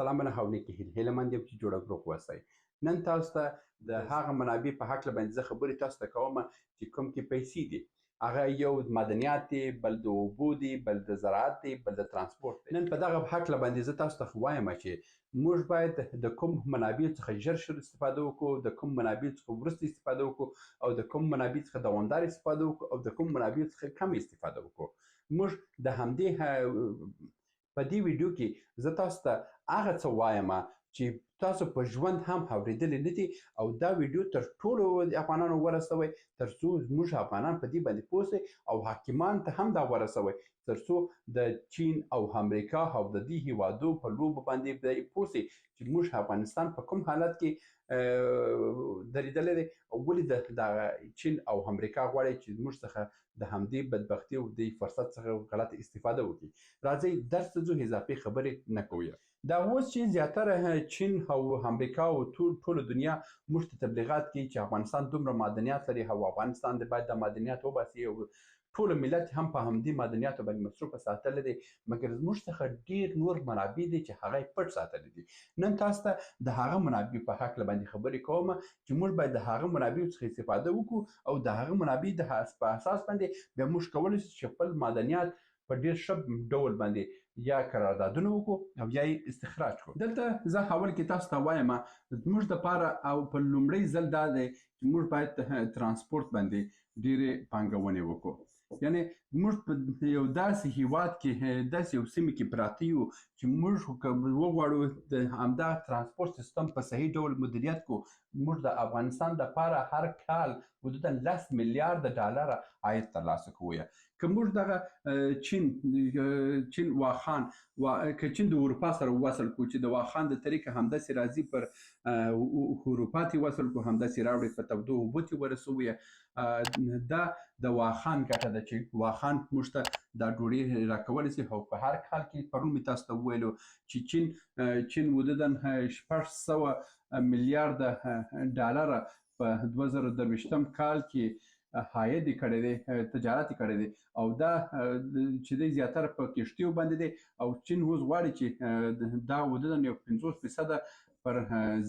سلامونه او نیکې هیلې، هیله مند یم چې جوړ او روغ اوسئ. نن تاسو ته د هغه منابع په هکله باندې زه خبرې تاسو ته کوم چې کوم کې پیسې دي. هغه یو معدنیات دي، بل د اوبو دي، بل د زراعت دي، بل د ترانسپورت دی. نن په دغه هکله باندې زه تاسو ته وایم چې موږ باید د کوم منابع څخه ژر ژر استفاده وکړو، د کوم منابع څخه وروسته استفاده وکړو، او د کوم منابع څخه دوامدار استفاده وکړو، او د کوم منابع څخه کم استفاده وکړو. موږ د همدې په دې ویډیو کې زه تاسو ته هغه څه وایم چې تاسو په ژوند هم اورېدلې نه دي، او دا ویډیو تر ټولو افغانانو ورسوئ تر څو موږ افغانان په دې باندې پوه سئ، او حاکمان ته هم دا ورسوئ تر څو د چین او امریکا او د دې هیوادو په لوبو باندې پوه سئ چې موږ افغانستان په کوم حالت کې درېدلی دی، او ولې د چین او امریکا غواړي چې موږ څخه د همدې بدبختي او دې فرصت څخه غلطه استفاده وکړي. راځئ درس ته ځو، اضافي خبرې نه کوو. دا اوس چې زیاتره چین او امریکا او ټوله دنیا موږ ته تبلیغات کوي چې افغانستان دومره معدنیات لري او افغانستان د باید د معدنیات وباسي، او ټول ملت هم په همدې معدنیاتو باندې مصروف ساتلی دی، مګر زموږ څخه ډېر نور منابع دي چې هغه یې پټ ساتلی دي. نن تاسو ته د هغه منابع په هکله باندې خبرې کوم چې موږ باید د هغه منابع څخه استفاده وکړو، او د هغه منابع د په اساس باندې بیا موږ کولی شو چې خپل معدنیات په ډېر ښه ډول باندې یا قراردادونه وکړو او یا یې استخراج کړو. دلته زه اول کې تاسو ته وایم زموږ دپاره او په لومړی ځل دا دی چې موږ باید ترانسپورت باندې ډېرې پانګونې وکړو. یعنې موږ په یو داسې هیواد کې، داسې یو سیمې کې پراته یو چې موږ که وغواړو د همدا ترانسپورت سیستم په صحیح ډول مدیریت کړو، موږ د افغانستان دپاره هر کال حدوداً لس میلیارده ډالره عاید ترلاسه کوو. که موږ دغه چین واخان، که چین د اروپا سره وصل کړو چې د واخان د طریقه همداسې راځي پر اروپا ته وصل کړو، همداسې راوړي په تودو اوبو ته ورسوو، دا د واخان ګټه ده چې واخان موږ ته دا ډوډۍ راکولی شي. او په هر کال کې پرون مې تاسو ته وویلو چې چین حدوداً 600 میلیارده ډالره په 2023 کال کې عاید یې کړی دی، تجارت یې کړی دی، او دا چې دی زیاتره په کښتیو باندې دی. او چین اوس غواړي چې دا حدوداً یو پنځوس فیصده پر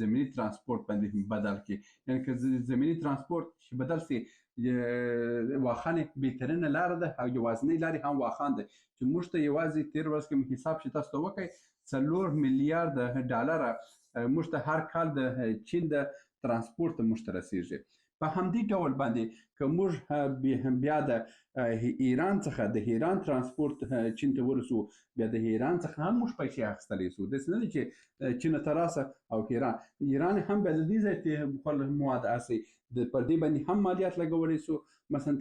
زمیني ترانسپورت باندې بدل کړي. یعنې که زمیني ترانسپورت چې بدل سي، واخان یې بهترینه لاره ده او یوازینۍ لارې هم واخان دی چې موږ ته یوازې تېر ورځ کې مې حساب چې تاسو ته وکړئ څلور میلیارده ډالره موږ ته هر کال د چین د ترانسپورت موږ ته رسېږي. په همدې ډول باندې که موږ بیا د ایران څخه د ایران ترانسپورت چین ته ورسو، بیا د ایران څخه هم موږ پیسې اخیستلی شو. داسې نه دی چې چین ته راسه او ایران هم بیا د دې ځای ته خپل مواد اخلي، پر دې باندې هم مالیات لګولی شو. مثلا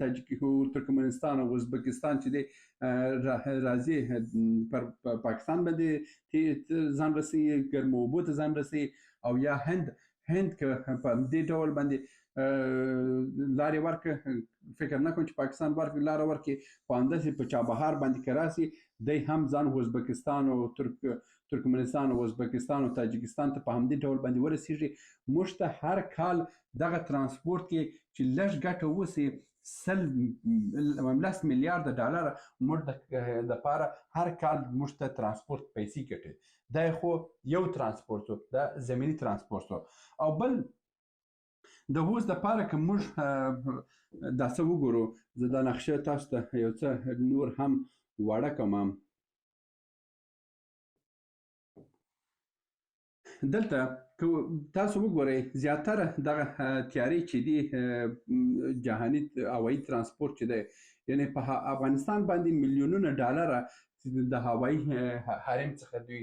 ترکمنستان او ازبکستان چې دی، راځي، پر پاکستان باندې ځان رسوي، ګرمو اوبو ته ځان رسوي، او یا هند که په دې ډول باندې لارې ورکړه، فکر نه کوم چې پاکستان لاره ورکړي، خو همداسې په چابهار باندې که راسي، دی هم ځان ازبکستان او ترکمنستان او ازبکستان او تاجکستان ته په همدې ډول باندې ورسېږي. موږ ته هر کال دغه ترانسپورت کې چې لږ ګټه وسي، لس میلیارده ډالره موږ دپاره هر کال موږ ته ترانسپورت پیسې ګټي. دا خو یو ترانسپورت و، دا زمیني ترانسپورت و. او بل د اوس دپاره که موږ دا څه وګورو، زه دا نقشه تاسو ته یو څه نور هم وړه کړم. دلته که تاسو وګورئ زیاتره دغه تیارې چې دي، جهاني هوایي ترانسپورت چې دی، یعنې په افغانستان باندې میلیونونه ډالره د هوایي حریم څخه دوی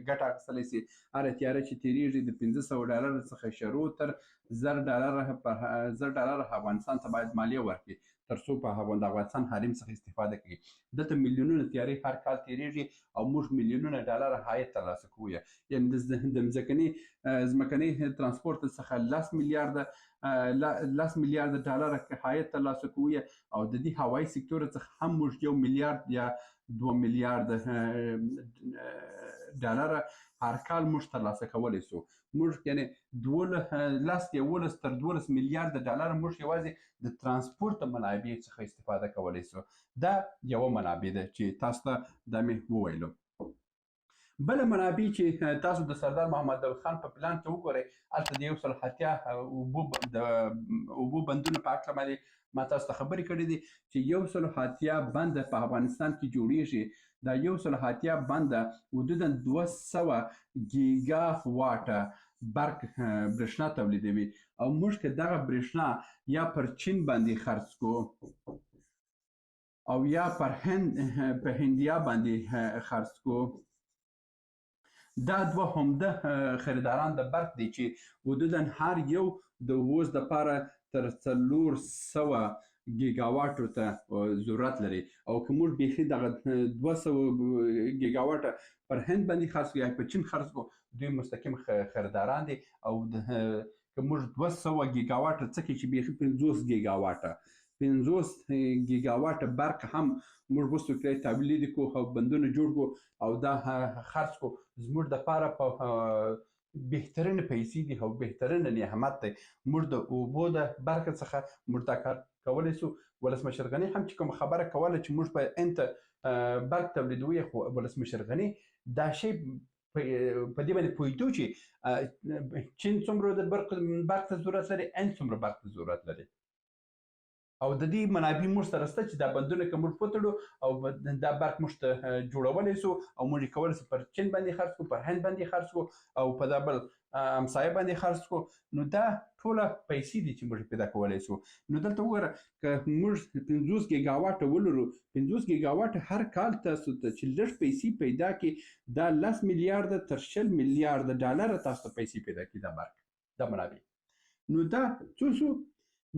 ګټه اخیستلی شي. هره تیاره چې تېرېږي د پنځه سوه ډالر څخه شروع تر زر ډالره پر زر ډالره افغانستان ته باید مالیه ورکړي تر څو په د افغانستان حریم څخه استفاده کوي. دلته میلیونونه تیارې هر کال تېرېږي او موږ میلیونونه ډالر عاید ترلاسه کوو. یعنې د ځمکني ترانسپورت څخه لس میلیارده ډالر عاید ترلاسه کوو، او د دې هوایي سکتور څخه هم موږ یو میلیارد یا دوه میلیارده ډالره هر کال موږ ترلاسه کولی شو. موږ یعنې لس یولس تر دولس میلیارده ډالر موږ یوازې د ترانسپورت منابع څخه استفاده کولی شو. دا یوه منابع ده چې تاسو ته دا مې وویلو. بله منابع چې تاسو د سردار محمد داود خان په پلان کې وګورئ، هلته د 180 اوبو د اوبو بندونو په هکله باندې ما تاسو ته خبرې کړې دي چې 180 بند په افغانستان کې جوړیږي. دا 180 بند حدوداً 200 ګیګا واټه برق برېښنا تولیدوي، او موږ که دغه برېښنا یا پر چین باندې خرڅ کو او یا پر هند په هندیا باندې خرڅ کو، دا دوه عمده خریداران د برق دي چې حدوداً هر یو د اوس دپاره تر 400 ګیګاواټو ته ضرورت لري. او که موږ بیخي دغه 200 ګیګاواټه پر هند باندې خرڅ کړو یا په چین خرڅ کړو، دوی مستقیم خریداران دي. او که موږ 200 ګیګاواټه څه کې چې بیخي 50 ګیګاواټه 50 ګیګاواټه برق هم موږ وسو کړی تولید کړو او بندونه جوړ کړو او دا خرڅ کړو، زموږ دپاره په بهترین پیسې دي او بهترین نعمت دی. موږ د اوبو د برق څخه موږ دا کار کولی سو. ولسمشر غني هم چې کوم خبره کوله چې موږ به هند ته برق تولیدوي، خو ولسمشر غني دا شی په دې باندې پوهېدو چې چین څومره د برق ته ضرورت لري، هند څومره برق ته ضرورت لري. او د دې منابع موږ سره شته چې دا بندونه که موږ وتړو او دا برق موږ ته جوړولی سو او موږ یې کولی سو پر چین باندې خرڅ کړو، پر هند باندې خرڅ کړو او په دا بل همسایه باندې خرڅ کړو، نو دا ټوله پیسې دي چې موږ پیدا کولی سو. نو دلته وګوره که موږ 50 ګیګاواټه ولرو، 50 ګیګاواټه هر کال تاسو ته چې لږ پیسې پیدا کړي، دا 10 میلیارده تر 20 میلیارده ډالره تاسو ته پیسې پیدا کړي دا برق دا منابع. نو دا څو سو؟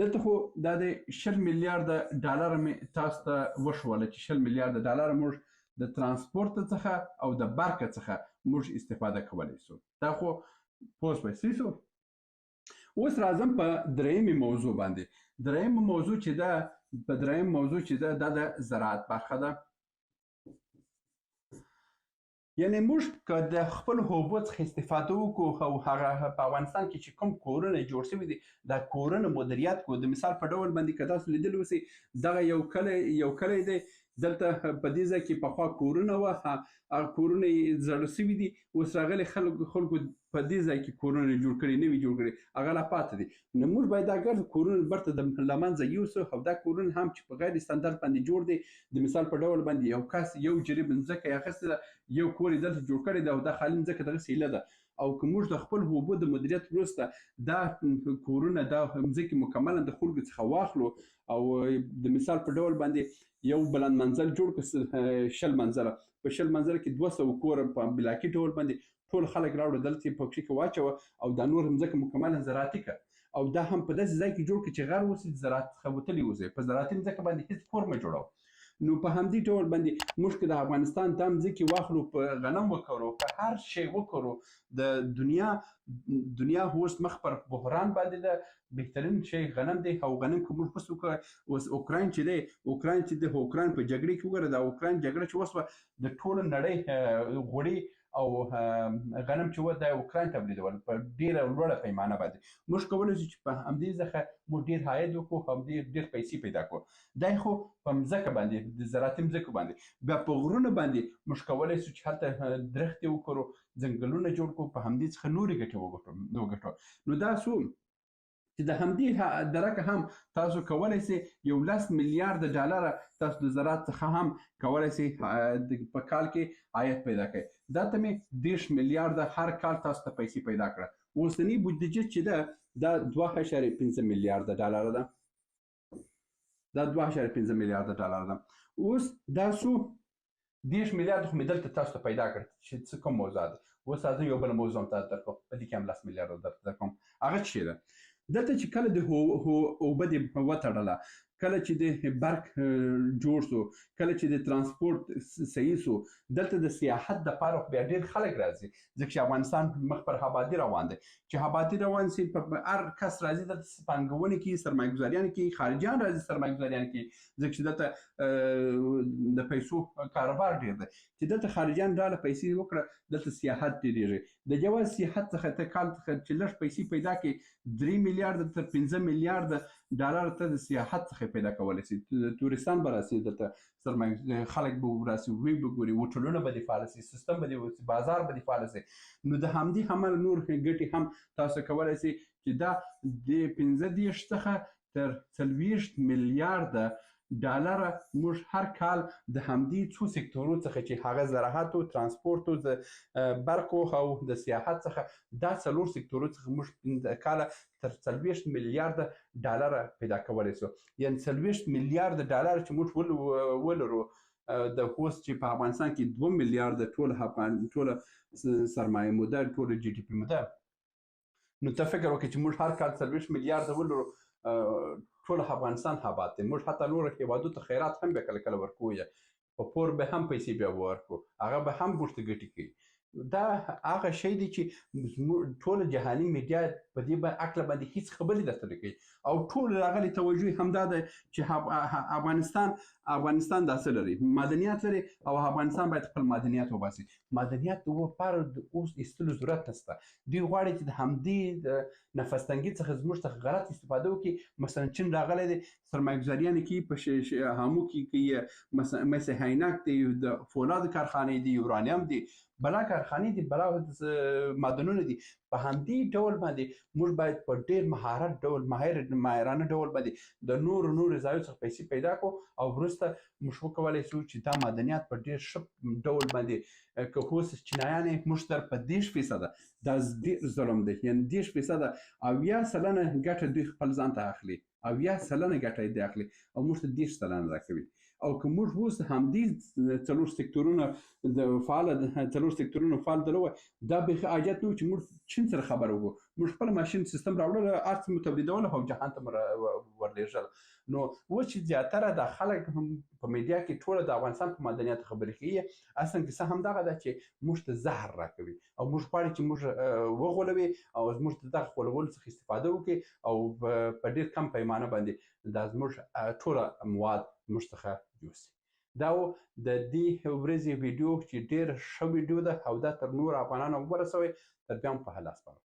دلته خو دا د 20 میلیارده ډالر مې تاسو ته وښوله چې 20 میلیارده ډالر موږ د ترانسپورت څخه او د برق څخه موږ استفاده کولی سو. دا خو پوه شوئ صحیح سو. اوس راځم په درېیمې موضوع باندې. درېیمه موضوع چې ده، په درېیم موضوع چې ده، دا د زراعت برخه ده. یعنی موږ که د خپل اوبو څخه استفاده وکړو او هغه په افغانستان کې چې کوم کورونه جوړ شوي دي دا کورونه مدیریت کړو. د مثال په ډول باندې که تاسو لیدلی اوسئ، دغه یو کلی دی، دلته په دې ځای کې پخوا کورونه وه، هغه کورونه یې زړه شوي دي، اوس راغلي خلکو په دې ځای کې کورونه جوړ کړي، نوي جوړ کړي، هغه لا پاتې دي. نو موږ باید دا ګرد کورونه بیرته له منځه یوسو او دا کورونه هم چې په غیر ستندرد باندې جوړ دي، د مثال په ډول باندې یو کس یو جریب مځکه یې اخیستې ده، یو کور یې دلته جوړ کړی دی او دا خالي مځکه دغسې ایله ده. او که موږ د خپل اوبو د مدیریت وروسته دا کورونه دا مځکې مکملا د خلکو څخه واخلو او د مثال په ډول باندې یو بلند منزل جوړ کړو، 20 منزله، په 20 منزله کې 200 کوره په بلاکي ډول باندې ټول خلک راوړو، دلته یې په کښې کې واچوه او دا نور مځکه مکملا زراعتي کړه او دا هم په داسې ځای کې جوړ کړي چې غر اوسي، زراعت څخه وتلي اوسي، په زراعتي مځکه باندې هېڅ کور مه جوړوه. نو په همدې ډول باندې موږ که د افغانستان دا مځکې واخلو، په غنم وکرو، په هر شی وکرو، د دنیا اوس مخ پر بحران باندې ده، بهترین شی غنم دی. او غنم که موږ اوس وکرو، اوس اوکراین چې دی، اوکراین چې دی، اوکراین په جګړې کې وګوره، دا اوکراین جګړه چې وسوه د ټوله نړۍ غوړي او غنم چې و دا اوکراین تولیدول په ډېره لوړه پیمانه باندې. موږ کولی شو چې په همدې ځخه موږ ډېر عاید وکړو، همدې ډېر پیسې پیدا کړو. دا خو په مځکه باندې، د زراعتي مځکو باندې. بیا په غرونو باندې موږ کولی شو چې هلته درختې وکرو، ځنګلونه جوړ کړو، په همدې څخه نورې ګټې وګټو. نو دا څو چې د همدې درکه هم تاسو کولی شئ یو 10 میلیارده ډالره تاسو د زراعت څخه هم کولی شئ په کال کې عاید پیدا کړئ. دا ته مې 30 میلیارده هر کال تاسو ته پیسې پیدا کړه. اوسنۍ بودیجه چې ده دا 2.5 میلیارده ډالره ده، دا 2.5 میلیارده ډالره ده. اوس دا څو 30 میلیارده خو مې دلته تاسو ته پیدا کړ چې څه کوم موضوع ده. اوس راځم یو بل موضوع هم تاسو ته درکوم، په دې کې هم 10 میلیارده درته درکوم. هغه څه شی ده؟ دلته چې کله د اوبه دې وتړله، کله چې د برق جوړ سو، کله چې د ترانسپورت صحیح سو، دلته د سیاحت دپاره خو بیا ډېر خلک راځي، ځکه چې افغانستان مخ پر آبادي روان دی. چې آبادي روان سي، په هر کس راځي دلته پانګونه کوي، سرمایهګذاریان کوي، خارجیان راځي سرمایهګذاریان کوي، ځکه چې دلته د پیسو کاروبار ډېر دی. چې دلته خارجیان راله پیسې وکړه، دلته سیاحت ډېرېږي. د یوازې سیاحت څخه ته کال څخه چې لږ پیسې پیدا کړي، 3 میلیارده تر 5 میلیارده ډالر ته د سیاحت څخه پیدا کولی شي. توریستان به راسي دلته، سرمایه خلک به راسي، وی به ګوري، هوټلونه به دې فعال سي، سیستم به دې وسي، بازار به دې فعال سي. نو د همدې حمل نور ګټې هم تاسو کولی شئ چې دا د 35 څخه تر 40 میلیارده ډالر موږ هر کال د همدې څو سکتورو څخه چې هغه زراعت او ترانسپورت او د برق او د سیاحت څخه، دا څلور سکتورو څخه موږ کاله تر 40 میلیارده ډالر پیدا کولی شو. یعنی 40 میلیارده ډالر چې موږ ولرو، د اوس چې په افغانستان کې 2 میلیارده ټول افغان ټوله سرمایه موده، ټوله جي ډي پي موده، نو ته فکر وکړه چې موږ هر کال 40 میلیارده ولرو، ټول افغانستان آباد دی. موږ حتی نورو هېوادو ته خیرات هم بیا کله کله ورکوو، په پور به هم پیسې بیا ورکو، هغه به هم موږ ته ګټې کوي. دا هغه شی دی چې ټوله جهاني میډیا په دې هکله باندې هیڅ خبرې درته نه کوي، او ټول راغلي توجه هم دا ده چې افغانستان دا څه لري، معدنیات لري، او افغانستان باید خپل معدنیات وباسي. معدنیات د لپاره د اوس ایستلو ضرورت نشته. دوی غواړي چې د همدې نفس تنګي څخه زموږ څخه غلط استفاده وکړي. مثلا چین راغلی دی، سرمایه ګذاریانې کوي په هامو کې کوي، مثلا مس هینک دی، د فولاد کارخانې دي، یورانیم دی، بلا کارخانې دي، بلا معدنونه دي. په همدې ډول باندې موږ باید په ډېر مهارت ډول، ماهرانه ډول باندې د نورو نورو ځایو څخه پیسې پیدا کړو، او وروسته موږ وکولای شو چې دا معدنیات په ډېر ښه ډول باندې، که اوس چینایان یې موږ تر په 30%، دا ډېر ظلم دی، یعنې 30% 70% ګټه دوی خپل ځان ته اخلي، 70% ګټه یې دی اخلي، او موږ ته 30% راکوي. او که موږ اوس همدې څلور سکتورونه د فعال څلور سکتورونه فعال درو، دا بیخي حاجت نه و چې موږ چین سره خبر وکړو. موږ خپل ماشین سیستم راوړل، هر څه مو تولیدول او جهان ته مو ورلېږل. نو اوس چې زیاتره دا خلک هم په میډیا کې ټوله د افغانستان په معدنیاتو خبرې کوي، اصلا کیسه هم دغه ده چې موږ ته زهر راکوي، او موږ غواړي چې موږ وغولوي، او زموږ د دغه غولولو څخه استفاده وکړي، او په ډېر کم پیمانه باندې دا زموږ ټوله مواد موږ څخه یوسي. دا و د دې ورځې ویډیو چې ډېره ښه ویډیو ده، او دا تر نورو افغانانو ورسوئ. تر بیا هم په الله سپارم.